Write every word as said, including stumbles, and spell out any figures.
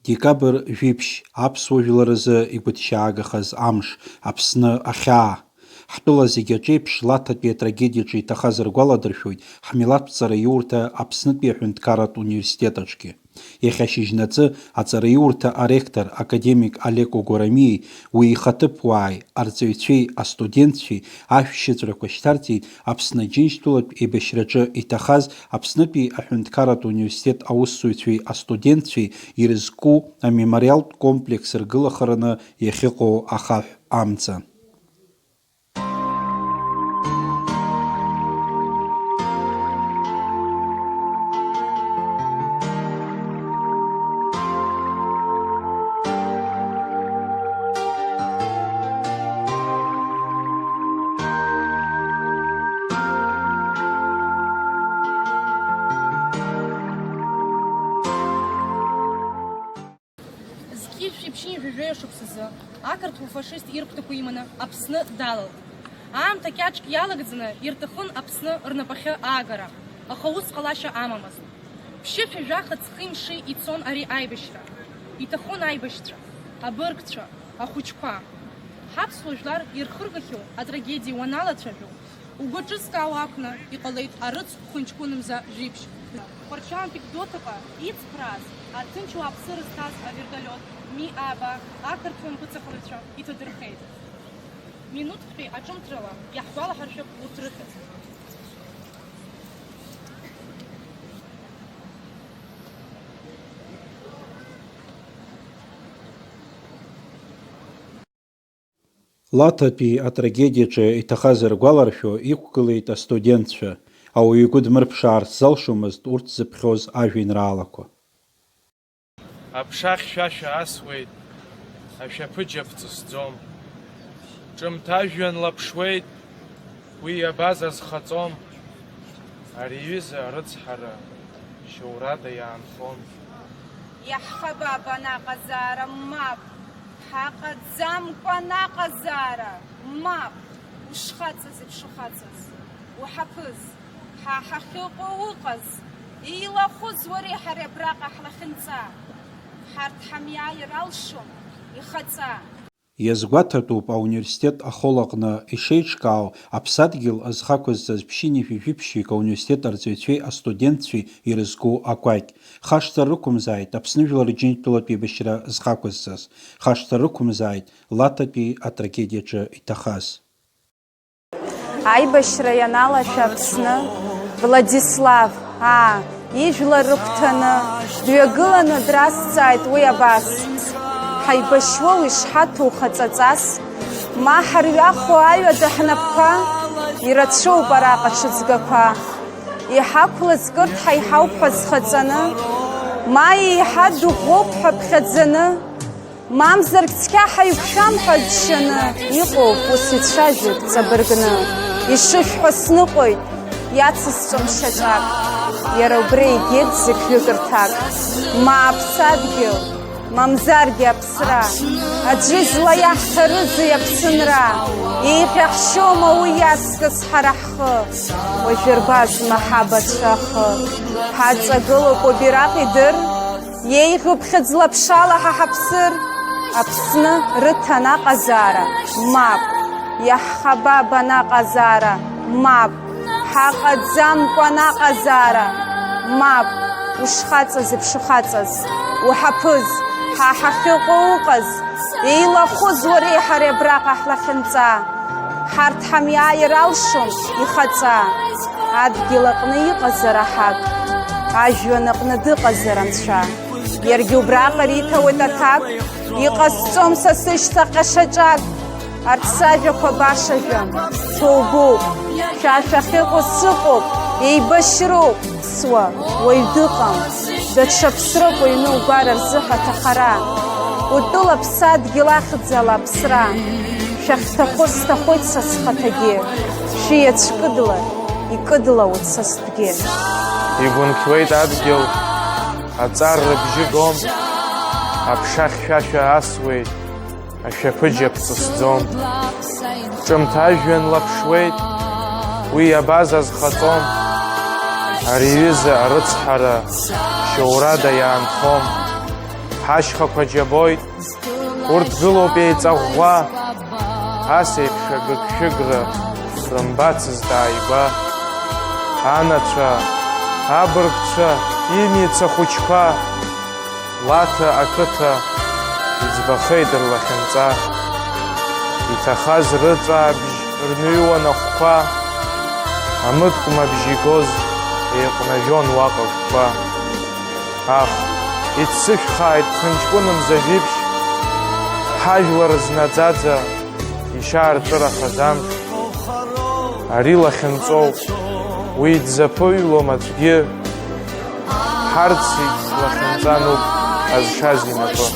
Декабр жәиԥшь, аԥсуа жәлар рзы игәыҭшьаагахаз амш, Аԥсны ахьаа. Ҳтәыла зегь аҿеиԥш, Лаҭатәи атрагедиаҿы иҭахаз ргәаладыршәоит ҳмилаҭтә ҵараиурҭа Аԥснытәи аҳәынҭқарратә университет аҿгьы. Иахьа шьыжьнаҵы аҵараиурҭа аректор академик Олег Огорамиеи уи ихаҭыԥуааи, арҵаҩцәеи астудентцәеи ашәшьыҵәрақәа шьҭарҵеит Аԥсны Аџьынџьтәылатә еибашьраҿы иҭахаз Аԥснытәи аҳәынҭқарратә университет аусзуҩцәеи астудентцәеи ирызку амемориалтә комплекс ргылахараны иахьыҟоу ахаҳә амца. Зқьи жәшәи ԥшьынҩажәи жәаҩа шықәсазы ақырҭуа фашист ирхәҭақәа иманы Аԥсны далалт. Аамҭа кьаҿк иалагӡаны ирҭахын Аԥсны рнапахьы аагара, аха ус ҟалашьа амамызт. Ԥшьышәи жәаха ҵхи мши ицон ари аибашьра. Иҭахон аибашьцәа, абыргцәа, ахәыҷқәа. Ҳаԥсуа жәлар ирхыргахьоу атрагедиа уаналацәажәо, угәы ҿызкаауа акәны иҟалеит арыцхә хәынҷкәын мза жәиԥшь. Хәарчантәи Гәдоуҭаҟа иҵԥрааз, аҭынч ауааԥсы рызҭаз авертолиот Ми ааба ақырҭуа мпыҵахалаҩцәа иҭадырхеит. Минуҭктәи аҿымҭрала иаҳгәалаҳаршәап урҭ рыхьӡ. Лаҭатәи атрагедиаҿы иҭахаз ргәаларшәо иқәгылеит астудентцәа, ауаҩы игәы дмырԥшаарц залшомызт урҭ зыԥхьоз ажәеинраалақәа. Аԥша хьшәашәа асуеит, ашәаԥыџьаԥ ҵысӡом. Ҿымҭ ажәҩан лаԥшуеит, уи иабаз азхаҵом. Ари аҩыза арыцҳара шьоурада иаанхон. Иаҳхабап анаҟазаара, мап! Ҳаҟаӡамкәа анаҟазаара, мап! Ушхаҵаз еиԥш ухаҵаз, уҳаԥыз, ҳа ҳахьыҟоу уҟаз, еилахәыз уареи ҳареи абраҟа ҳлахьынҵа. Ҳарҭ ҳамиааир алшом ихаҵа. Иазгәаҭатәуп ауниверситет ахол аҟны ишеиҿкаау аԥсадгьыл зхы ақәызҵаз ԥшьынҩажәи жәиԥшьҩык ауниверситет арҵаҩцәеи астудентцәеи ирызку акәакь. Хашҭра рықәымзааит Аԥсны жәлар Џьынџьтәылатә еибашьра зхы ақәызҵаз. Хашҭра рықәымзааит Лаҭатәи атрагедиаҿы иҭахаз. Аибашьра ианалашәа Аԥсны, Владислав, аа, ижәлар рыгәҭаны, дҩагыланы дразҵааит уи абас: ҳаибашьуоу ишҳаҭәоу хаҵаҵас, ма ҳарҩахо аҩада ҳнапқәа, ирацәоуп араҟа ҽыҵгақәа. Иҳақәлаз кырҭ ҳаиҳауп ҳәа зхаҵаны, ма еиҳа дыӷәӷәоуп ҳәа ԥхьаӡаны, мамзаргь цқьа ҳаиқәшәам ҳәа џьшьаны иҟоуп, ус ицәажәоит ҵабыргны. Ишышәҳәо сныҟәоит, иацысҵом шьаҿак, иара убра игеит зықьҩык рҭак. Ма аԥсадгьыл, мамзаргьы аԥсра, аӡәы излаиаҳҭарызеи аԥсынра? Еиӷьаҳшьома уи иаҵкыс ҳара ҳхы? Уажә ирбазма ҳабацәа ахы? Ҳаҵагылоуп убираҟ идыр, Еиӷьуп хьыӡ-лаԥшала ҳа ҳаԥсыр, Аԥсны рыҭан аҟазаара, мап, иаҳхабабан аҟазаара, мап, ҳаҟаӡамкәан аҟазаара, мап, ушхаҵаз еиԥш ухаҵаз, уҳаԥыз, ҳа ҳахьыҟоу уҟаз, еилахәыз уареи ҳареи абраҟа ҳлахьынҵа. Ҳарҭ ҳамиааир алшом ихаҵа, адгьыл аҟны иҟазар аҳак, ажәҩан аҟны дыҟазар анцәа. Иаргьы убраҟа риҭауеит аҭак, иҟасҵом са сышьҭахьҟа шьаҿак. Арҭ сажәақәа башажәам, ҭоубоуп, шәа шәахьыҟоу сыҟоуп, еибашьроуп. Ԥсуа уаҩ дыҟам, даҽа ԥсроуп уҩны угәара рзыҳәа аҭахара. Утәыла ԥсадгьыл ахьӡала аԥсра. Шәахьҭахо сҭахоит са схаҭагьы, шәиацәкыдлар, икыдлауеит са стәгьы. Игәынқьуеит адгьыл, аҵар рыбжьы гом, аԥша хьшәашәа асуеит. Ашәаԥыџьаԥ ҵысӡом. Ҿымҭ ажәҩан лаԥшуеит, уи иабаз азхаҵом. Ари аҩыза арыцҳара шьоурада иаанхом. Ҳашьхақәа џьабоит, урҭ гылоуп еиҵаӷәӷәа, ас еиԥш агыгшәыгра рымбацызт ааигәа. Анацәа, абыргцәа, имиц ахәыҷқәа, Лаҭа ақыҭа иӡбахеит рлахьынҵа. Иҭахаз рыҵәаабжь рныҩуан ахәқәа, амыткәма бжьы игоз еиҟәнажәон уаҟа агәқәа. Ах, иццышәхааит ҭынҷкәына мза жәиԥшь, ҳажәлар знаӡаӡа ишьаарҵәырахаз амш. Ари лахьынҵоуп, уи дзаԥыҩлом аӡәгьы, ҳарҭ зегь лахьынҵануп ҳазшаз инапы.